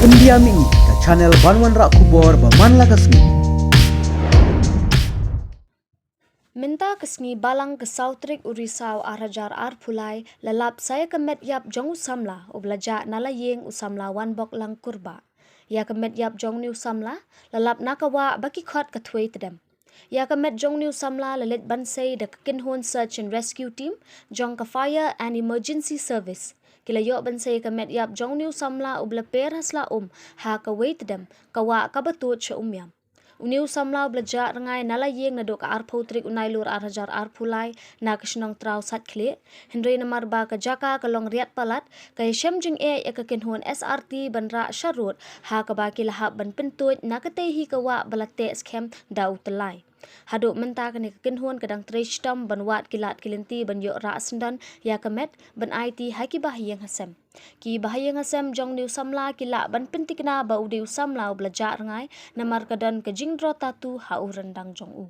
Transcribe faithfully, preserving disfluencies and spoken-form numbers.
India Mini, ka channel ban wanrah khubor ba man la ka sngi. Mynta ka sngi Balang ka saw tarik u Risaw ar hajar arphew lai la lap sa ïa ka met ïap jong u samla uba la jah na la ïing u samla Wanbok Langkurbah. Ïa ka met ïap jong une u samla la lap na ka wah ba ki khot ka Thwei Tdem. Ïa ka met jong une u samla la leit ban sei da ka kynhun Search and Rescue Team jong ka Fire and Emergency Service. Ki la ïoh ban sei ïa ka met ïap jong une u samla uba la per ha sla um ha ka Wei Tdem, ka wah kaba tuid sha Umiam. Une u samla uba la jah rngai na la ïing naduh ka arphew tarik u Nailur ar hajar arphew lai na ka shnong Traw Saitkhlieh, hynrei namar ba ka jaka ka long riat palat, ka ïashem jingeh ïa ka kynhun S R T ban rah sharud, ha kaba ki la hap ban pyntuid na katei hi ka wah ba la teh skhem da u tyllai. Haduh mynta kane ka kynhun ka dang trei shitom ban wad ki lad ki lynti ban ïoh rah syndon ïa ka met ban aiti ha ki bahaïing hasem. Ki bahaïing hasem jong une u samla ki lah ban pynthikna ba u dei u samla uba la jah rngai namar ka don ka jingdro tattoo ha u ryndang jong u.